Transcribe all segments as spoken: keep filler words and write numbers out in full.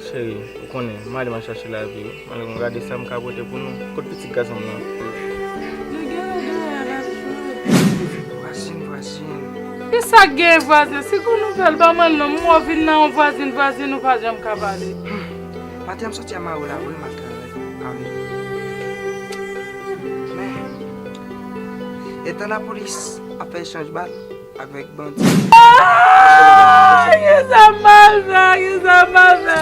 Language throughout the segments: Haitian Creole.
Cheri, ou konnen, m ale m al chache lavi wi. M ale m gade sa m ka pote pou nou. Kot pitit gason m nan? Li genlè dèyè l ap jwe. Vwazin, vwazin. Kisa k gen vwazin? Si gon nouvèl, ban mwen l non. M wè w vin nan yon vwazin, vwazin, ou pa janm ka pale. Maten an m soti a mari w la vre, m al travay avè l. Men, etan lapolis ap fè echanj bal, avèk bandi. Ah, kisa m mal fè, kisa m mal fè.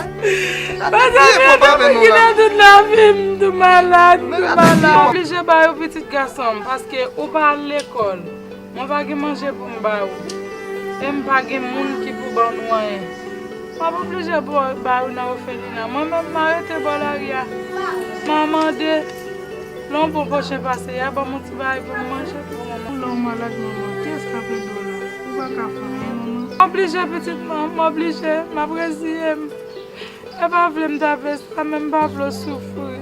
Paske gen de moun ki nan tout lavi m, m tou malad, m tou malad. M oblije ba yo pitit gason m, paske ou pa al lekòl. Mwen pa gen manje pou m ba ou. E m pa gen moun ki pou ban nou anyen. M ap oblije ba, ba ou nan òfelina. Mwen menm, m a rete bò lari a. M a mande. Lè yon bon pwochen pase, y a ban m yon ti bagay pou m manje tou, manman. Lè w malad, manman, kiyès k ap ede w la? Ou pa ka fè anyen, manman. M oblije, pitit mwen, m oblije, m ap reziye m. E pa vle m ta fè sa, men m pa vle w soufri.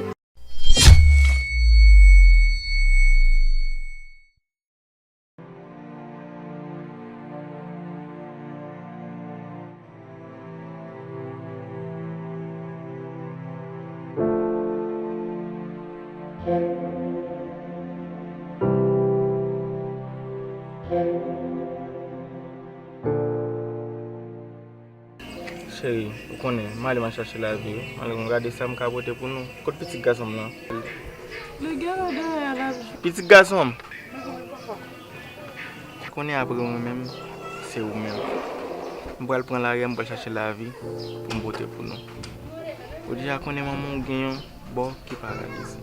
Cheri, ou konnen, m ale m al chache lavi wi. M ale m gade sa m ka pote pou nou. Kot pitit gason m nan? Li genlè dèyè l ap jwe. Pitit gason m! Konnen apre mwen menm, se ou menm. M pral pran lari a, m pral chache lavi pou m pote pou nou. Ou deja konnen manman w gen yon bò ki paralize.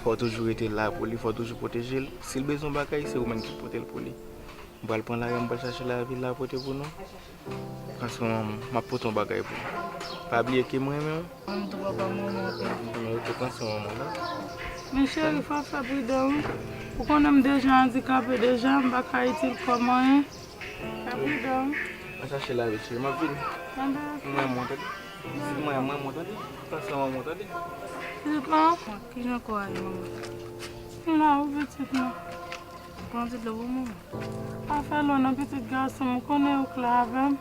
Fò w toujou rete la pou li, fò w toujou pwoteje l. Si l bezwen yon bagay, se ou menm ki pote l pou li. M pral pran lari a, m pral chache lavi la pote pou nou. Pran swen manman w, m ap pote yon bagay pou ou. Pa bliye ke m renmen w. Mwen m tou papa manman w tou. Men ok, pran swen manman w, non? Men cheri, fò w fè pridan wi. Ou konnen m deja andikape deja, m pa ka itil kò m anyen. Fè pridan wi. Mwen chache lavi cheri, m ap vini. Tande, ok. M renmen w, tande. Si m renmen w, m renmen w, tande. Pran swen manman w, tande. Pitit mwen. Kijan kò a ye, manman? M la wi, pitit mwen. Pran ti dlo pou mwen. Pa fè lwen non, pitit gason m, ou konnen ou klè avè m.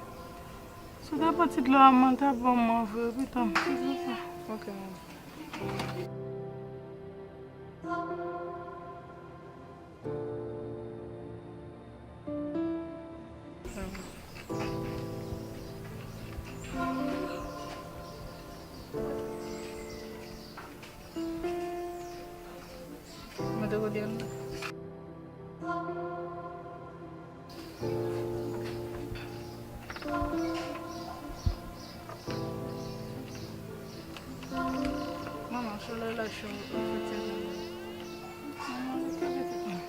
Si w te pran ti dlo a, mwen t ap bon mwen vre, pitit m. Ok, manman. Mwen te kote l la. Manman, chalè la cho, ou fè tèt mwen. Manman, ou fè tèt mwen.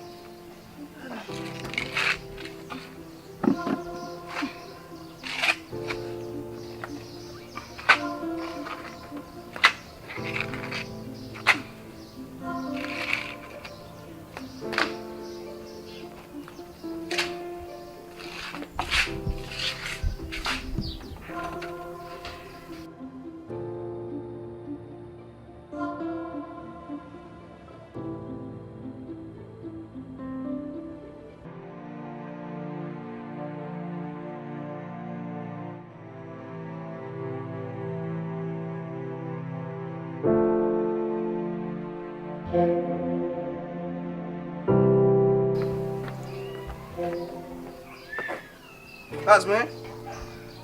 Baz mwen,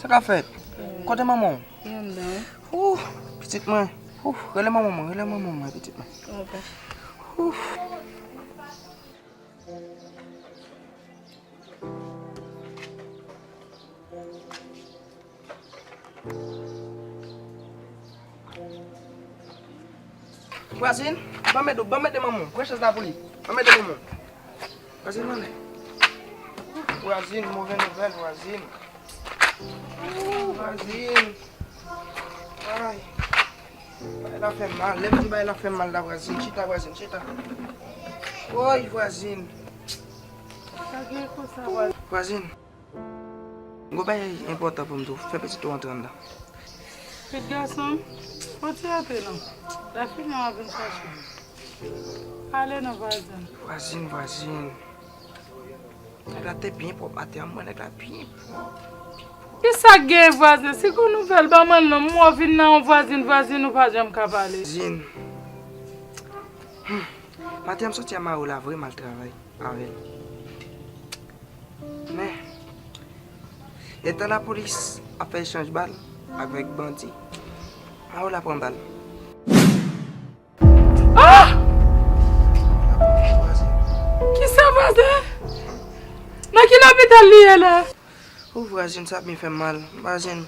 sa k ap fèt? Kote manman w? Li anndan. Ooh, pitit mwen. Ooh, rele manman mwen, rele manman mwen, pitit mwen. Ok. Ooh. Vwazin, ban m ede w, ban m ede manman w. Pran chèz la pou li. Ban m ede manman w. Vwazin, anlè. Vwazin, move nouvèl, vwazin. Ooh, vwazin. Ay. Bagay la fè m mal. Lè m di bagay la fè m mal la, vwazin. Chita, vwazin, chita. Woy, vwazin. Sa gen konsa, vwazin. Vwazin. Gon bagay enpòtan pou m di w. Fè pitit ou antre anndan. Pitit gason m, fò w ti rete non. Lè fini an w ap vin chache m. Ale non, vwazin. Vwazin, vwazin. Nèg la te byen pwòp atè a, m wè nèg la byen pwòp, byen pwòp. Kisa k genyen vwazen? Si gon nouvèl, ban mwen l non. M wè w vin nan yon vwazin, vwazin ou pa janm ka pale. Vwazin. Hmm. Maten an m soti a Maro la vrèman al travay avè l. Men, letan lapolis ap fè echanj bal avèk bandi, Maro la pran bal. Ah! Kisa vwazen? Nan ki lopital li ye la? O vwazen, sa ap byen fè m mal. Vwazen,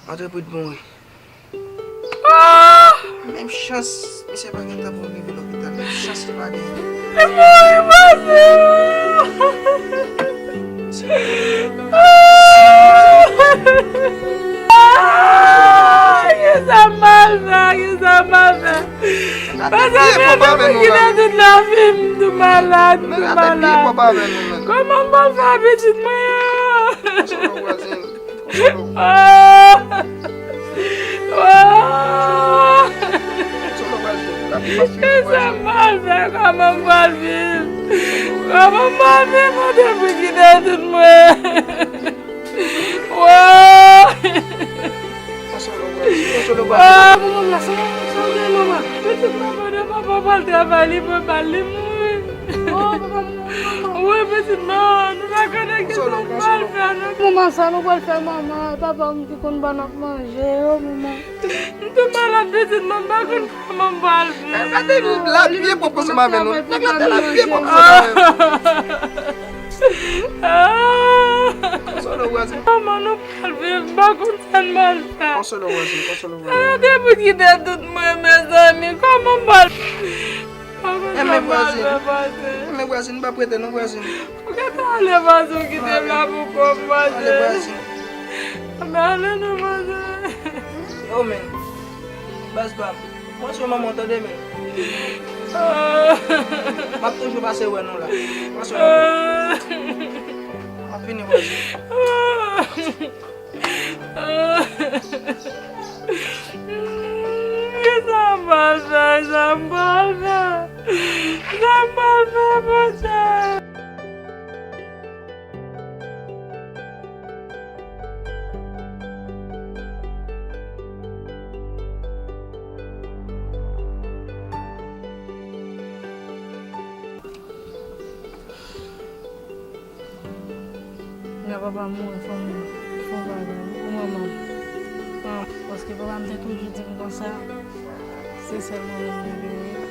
antre prit bon wi. Ah! Menm chans, misye pa gen tan pou l rive lopital. Menm chans li pa genyen. Li mouri, vwazen! Ah! Ah! Kisa m pral fè? Kisa m pral fè? Pase mwen te pou kite tout lavi m, m tou malad, m tou malad. Kòman m pral fè pitit mwen an? Ah! Ah! Kisa m pral fè? Kòman m pral viv? Kòman m pral viv? Mwen te pou kite tout mwen. Wow! Wow! Manman m la, sa, sa w gen, manman? Pitit manman de papa pral travay, li pran bal, li mouri. Oh, papa mouri, manman. Wi, pitit manman, nou pa konnen kisa nou pral fè, non. Manman, sa nou pral fè, manman? Papa m ki konn ba n ap manje yo, manman. M tou malad, pitit manman, m pa konn kòman m pral viv. Gade lavi e pwòp ansanm avè nou. Nèg la te lavi e pwòp ansanm avè nou. Ah! Konsole w, Wazin. Kòman nou pral viv? M pa konn sa n pral fè. Konsole w, Wazin. Konsole w, Wazin. Ah, depi kite tout mwen, mezanmi. Kòman m pral, kòman m pral fè, Wazin? Men, Wazin, m p ap rete non, Wazin. Ou gentan ale, Wazin, ou kite m la pou kò m, Wazin. Ale, Wazin. Men ale non, Wazin. Yo, men. Baz pa m. Pran swen manman w tande, men. Ah. M ap toujou pase wè nou la. Pran swen manman w. Ah. M ap vini wè nou. Ah. Kisa m pral fè? Kisa m pral fè? Kisa m pral fè, Bondye? Lè papa m mouri, fò m fè yon bagay pou manman m. Paske papa m te toujou di m konsa, se sèl mwen menm li genyen.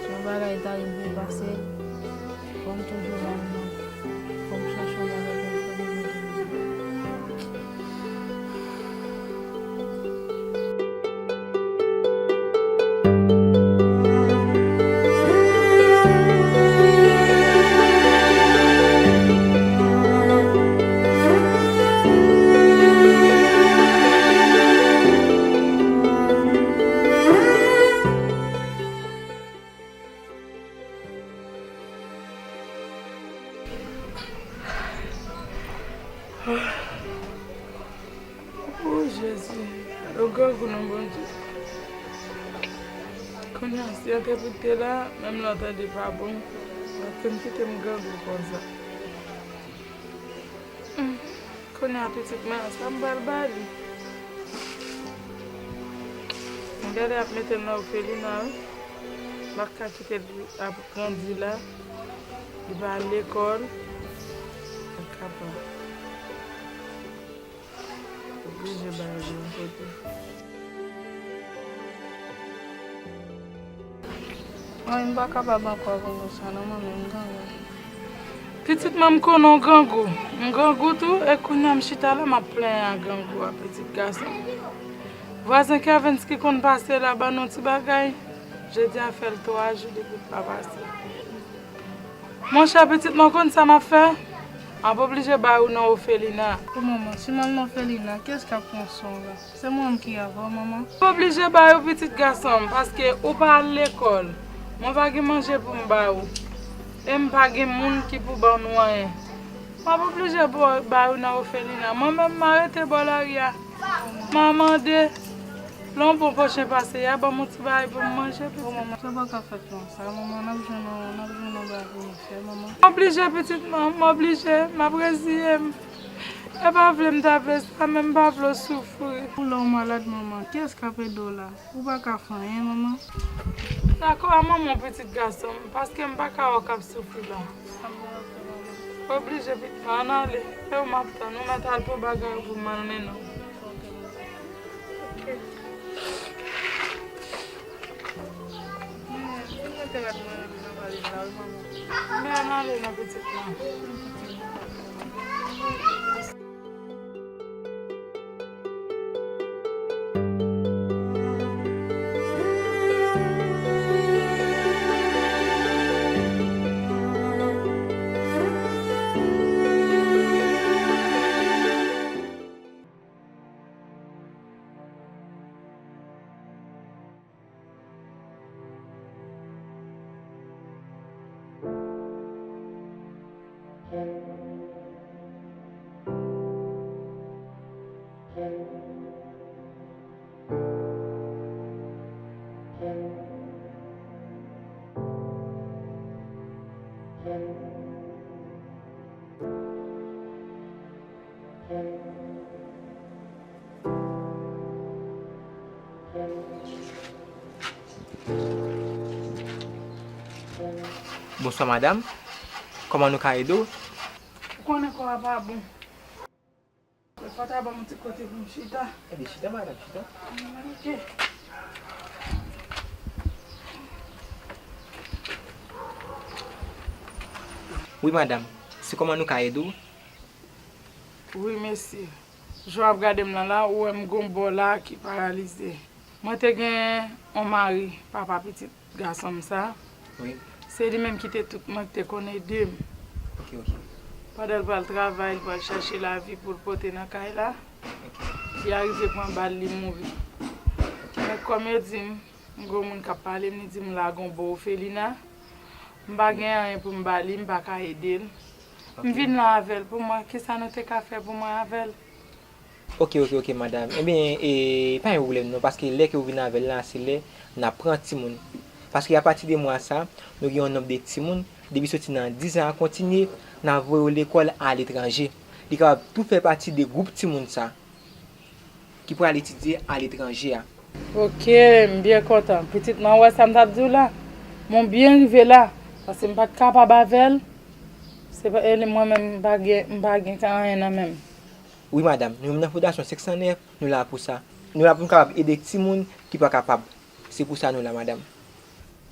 Si yon bagay ta rive pase l, fò m toujou la, non. Fò m chèche yon bagay pou m fè pou mwen toujou. O Jezi, gade yon grangou non, Bondye. Kounye a, si yo te pou te la, menm lè w tande pa bon, w ap fin kite m grangou konsa. Kounye a pitit mwen an, sa m pral ba li? M gade y ap mete l nan òfelina wi. M pa ka kite l ap grandi la. Li pa al lekòl. Li pa kapab. Oblije ba li yon kote. Mwen, m pa kapab ankò konn konsa non, mwen menm, m grangou. Pitit mwen, m konnen w grangou. M grangou tou, e kounye a m chita la, m ap plenyen ak grangou a, pitit gason. Vwazen Kervens ki konn pase la, ban nou ti bagay. Jodi a fè l twa jou depi l pa pase. Monchè, pitit mwen, w konn sa m ap fè? M ap oblije bay ou nan òfelina. O manman, si m al nan òfelina, kiyès k ap pran swen w la? Se mwen menm ki avè w, manman. M oblije ba yo, pitit gason m, paske ou pa al lekòl. Mwen pa gen manje pou m ba ou. E m pa gen moun ki pou ban nou anyen. M ap oblije ba, ba yo nan òfelina. Mwen menm, m a rete bò lari a. M a mande. Lè yon bon pwochen pase, y a ban m yon ti bagay pou m manje, pitit. O manman, sa pa ka fèt konsa, manman. N ap jwenn yon, n ap jwenn yon bagay pou nou fè, manman. M oblije, pitit mwen, m oblije. M ap reziye m. E pa vle m ta vle sa, men m pa vle w soufri. Ou lè w malad, manman, kiyès k ap ede w la? Ou pa ka fè anyen, manman. Dakò, a manman pitit gason m, paske m pa ka wè w k ap soufri la. Oblije pitit mwen, ann ale. E ou m ap tann, ou mèt al pran bagay ou pou m al mennen w. Ok. Men, ou mete rad mwen nan valiz la, wi, manman. Men ann ale non, pitit mwen. Bonswa, madanm. Kòman nou ka ede w? Ou konnen kò a pa bon. Fò ta ban m yon ti kote pou m chita. Ebyen, chita, madanm, chita. Ok. Wi, madanm. Se kòman nou ka ede w? Wi, mesye. Jan w ap gade m nan la, ou wè m gon bò la ki paralize. Mwen te gen yon mari, papa pitit gason m sa. Wi. Se li menm ki te tout mwen, ki te konn ede m. Ok, ok. Pandan l pral travay, li pral chache lavi pou l pote nan kay la. Ok. Li arive pran bal, li mouri. Ok. Men kòm yo di m, m gon moun k ap pale m, li di m la gon bò ofelina. M pa gen anyen pou m ba li, m pa ka ede l. Ok. M vin la avè l pou mwen, kisa nou te ka fè pou mwen avè l? Ok, ok, ok, madanm. Ebyen, e, pa gen pwoblèm non, paske lè ke ou vin avè l la, se lè n ap pran timoun. Paske apati de mwa sa, nou gen yon nonb de timoun, depi soti nan diz an a kontinye, n ap voye yo lekòl aletranje. Li kapab tou fè pati de gwoup timoun sa, ki pral etidye aletranje a. Ok, m byen kontan. Pitit mwen, ou wè sa m t ap di w la? Mwen byen rive la, paske m pa t kapab avè l. Se pa, e li, mwen menm, m pa gen, m pa gen anyen nan men m. Wi, madanm. Nou menm nan Fondasyon senk san nèf, nou la pou sa. Nou la pou n kapab ede timoun ki pa kapab. Se pou sa nou la, madanm.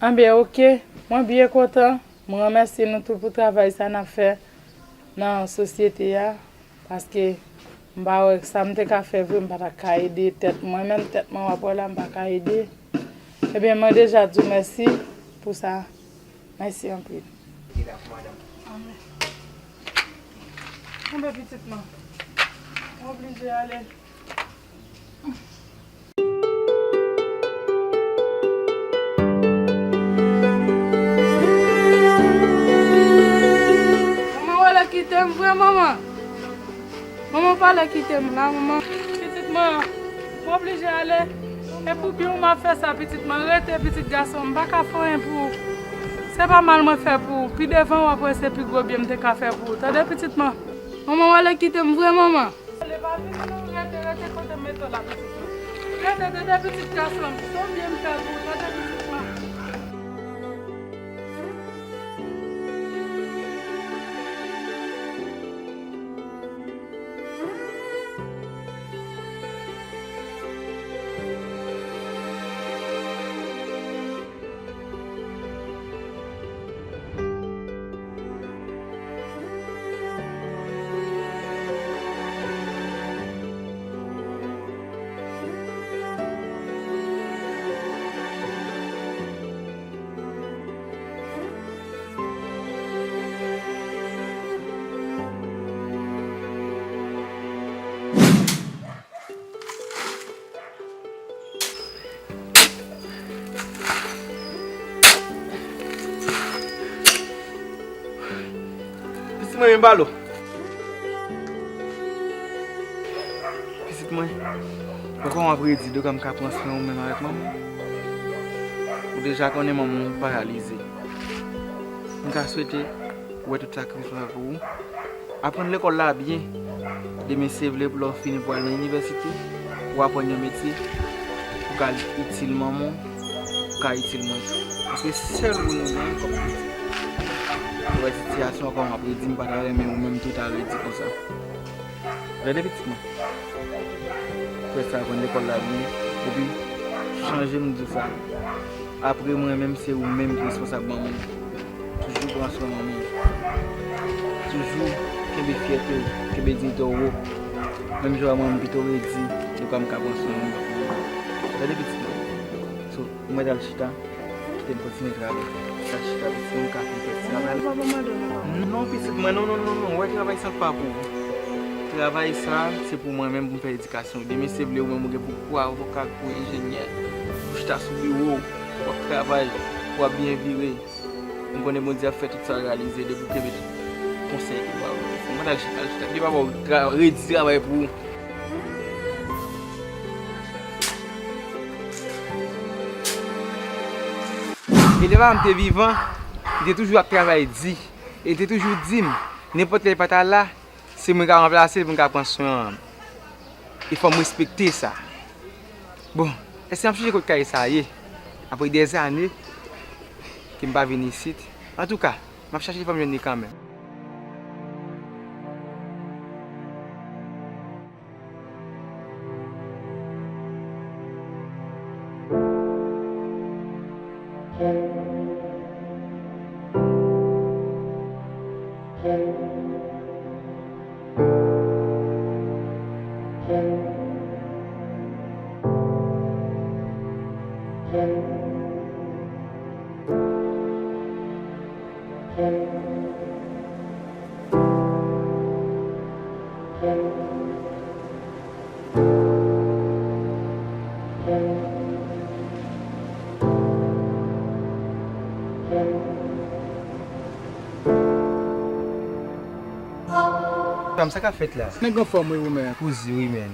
Anben, ok. Mwen byen kontan. Mwen remèsye nou tou pou travay sa n ap fè nan sosyete a. Paske m pa wè sa m te ka fè vre, m pa ta ka ede tèt mwen. Menm tèt mwen w ap wè la, m pa ka ede. Ebyen, mwen deja di w mèsi pou sa. Mèsi anpil. Li la pou madanm. Anben. Anben, pitit mwen. Mwen oblije ale. Manman, w ale kite m vre, manman. Manman, w pale kite m la, manman. Pitit mwen, mwen oblije ale. E pou byen w m ap fè sa, pitit mwen. Rete, pitit gason m. M pa ka fè anyen pou ou. Se pa mal mwen fè pou ou. Pi devan, w ap wè se pi gwo byen m te ka fè pou ou. Tande, pitit mwen? Manman, w ale kite m vre, manman. Ale, pa vini non, rete, rete kote m mete w la, pitit mwen. Rete, tande, pitit gason m. Se yon byen m fè pou ou, tande, pitit mwen. Pitit mwen, men balo. Pitit mwen, mwen kòman w ap redi doka m ka pran swen ou menm avèk manman w? Ou deja konnen manman w paralize. M ka swete ou wè tout sakrifis mwen fè pou ou. Aprann lekòl la byen. Demen se vle pou lè w fini pou al nan inivèsite, pou w aprann yon metye, pou w ka itil manman w, pou w ka itil mwen tou. Paske sèl ou nou gen kòm pitit. Ou wè sitiyasyon an kòman ap redi, m pa ta renmen ou menm tou ta redi konsa. Gade pitit mwen. Frè sa konn lekòl la byen, epi chanje m di w sa. Apre mwen menm, se ou menm ki responsab manman w. Toujou pran swen manman w. Toujou kenbe fyète w, kenbe diyite w wo. Menm jan w wè mwen, m pito redi, dekwa m ka pran swen manman w. Gade pitit mwen. So, mwen t al chita, kite m kontinye travay. Sa chita pitit mwen ka fè kèk travay. Non, pitit mwen, non, non, non, non. Wè travay sa pa pou ou. Travay sa, se pou mwen menm, pou m fè edikasyon. Demen se vle ou menm ou gen pou w avoka, pou w enjenyè, pou w chita sou biwo w, w ap travay, w ap byen vire. M konnen Bondye ap fè tout sa reyalize depi w kenbe tout konsèy ke l ba ou. Mwen t al chita, al chita. Li pa ba w tra- redi travay pou ou. E lè papa m te vivan, li te toujou ap travay di. E li te toujou di m, nenpòt lè li pa ta la, se mwen k ap ranplase l pou m ka pran swen an. E fò m respekte sa. Bon, èske m ap chèche kot kay sa ye? Apre dèzane ke m pa vin isit. Antouka, m ap chache fò m jwenn li kanmenm. Fanm, sa k ap fèt la? Nèg anfòm wi, ou menm? Poze wi, menn.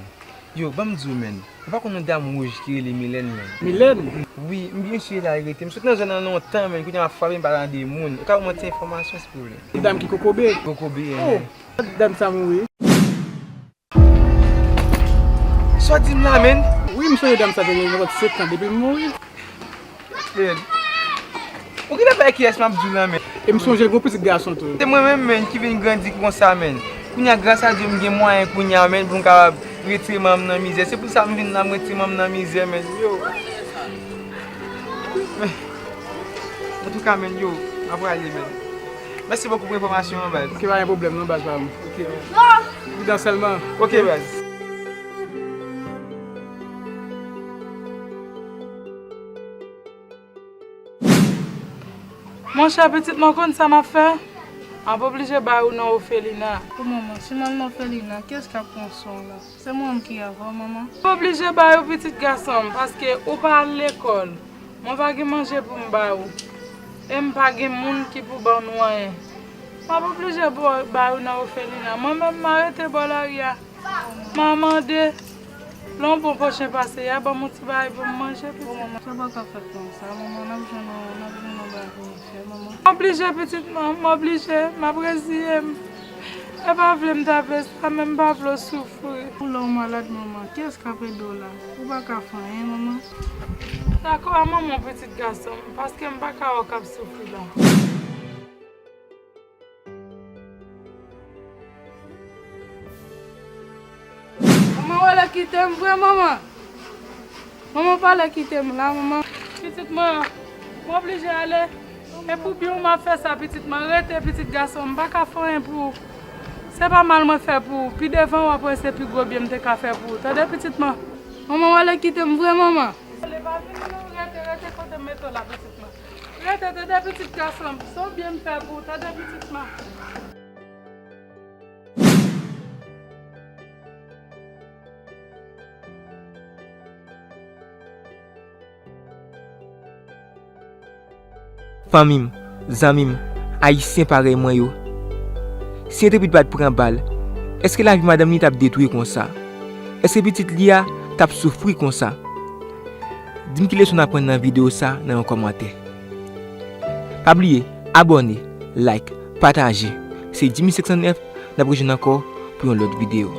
Yo, ban m di w, menn. Ou pa konn yon dam wouj ki rele Milèn, menn? Milèn? Wi, m byen si la rete. M sot nan zòn nan lontan, menn. Kounye a m ap frape, m pa tande moun. Ou ka ban m yon ti enfòmasyon, silvouplè? Yon dam ki kokobe? Kokobe, oh, menn. Dam sa mouri. Sa w di m la, menn? Wi, m sonje dam sa te gen nenpòt sèt an depi l mouri. Menn. Ou genlè pa wè kiyès m ap di w la, menn. E m sonje l gen yon pitit gason tou. Se mwen menm, menn, ki vin grandi konsa, menn. Kounye a, gras a Dye, m gen mwayen kounye a, menn, pou m kapab retire manman m nan mizè. Se pou sa m vin la, m retire manman m nan mizè, menn. Yo. Antouka, menn, yo, m ap prale, menn. Mèsi bokou pou enfòmasyon an, baz. Ok, pa gen pwoblèm non, baz pa m. Ok, baz. Pridan sèlman. Ok, baz. Monchè, pitit mwen, ou konn sa m ap fè? M ap oblije bay ou nan òfelina. O manman, si m al nan òfelina, kiyès k ap pran swen w la? Se mwen menm ki avè w, manman. M oblije ba yo pitit gason m, paske ou pa al lekòl. Mwen pa gen manje pou m ba ou. E m pa gen moun ki pou ban nou anyen. M ap oblije bo- ba yo nan òfelina. Mwen menm, m a rete bò lari a. M a mande. Lè yon bon pwochen pase, y a ban m yon ti bagay pou m manje, pitit. Bon, manman, sa pa ka fèt konsa, manman. N ap jwenn yon, n ap jwenn yon bagay pou nou fè, manman. M oblije, pitit mwen, m oblije. M ap reziye m. E pa vle m ta fè sa, men m pa vle w soufri. Ou lè w malad, manman, kiyès k ap ede w la? Ou pa ka fè anyen, manman. Dakò a manman w, pitit gason m, paske m pa ka wè w k ap soufri la. Manman, w ale kite m vre, manman? Manman, pa ale kite m la, manman. Pitit mwen, m oblije ale. E pou byen w m ap fè sa, pitit mwen. Rete, pitit gason m. M pa ka fè anyen pou ou. Se pa mal mwen fè pou ou. Pi devan, w ap wè se pi gwo byen m te ka fè pou ou. Tande, pitit mwen? Manman, w ale kite m vre, manman? Ale, pa vini non, rete, rete kote m mete w la, pitit mwen. Rete, tande, pitit gason m. Se yon byen m fè pou ou, tande, pitit mwen? Fanmi m, zanmi m, ayisyen parèy mwen yo, si Entrepid pa t pran bal, èske lavi madanm li t ap detwi konsa? Èske pitit li a t ap soufri konsa? Di m ki leson n aprann nan videyo sa nan yon kòmantè. Pa bliye, abòne, like, pataje. Se Jimmy senk san nèf, n ap rejwenn ankò pou yon lòt videyo.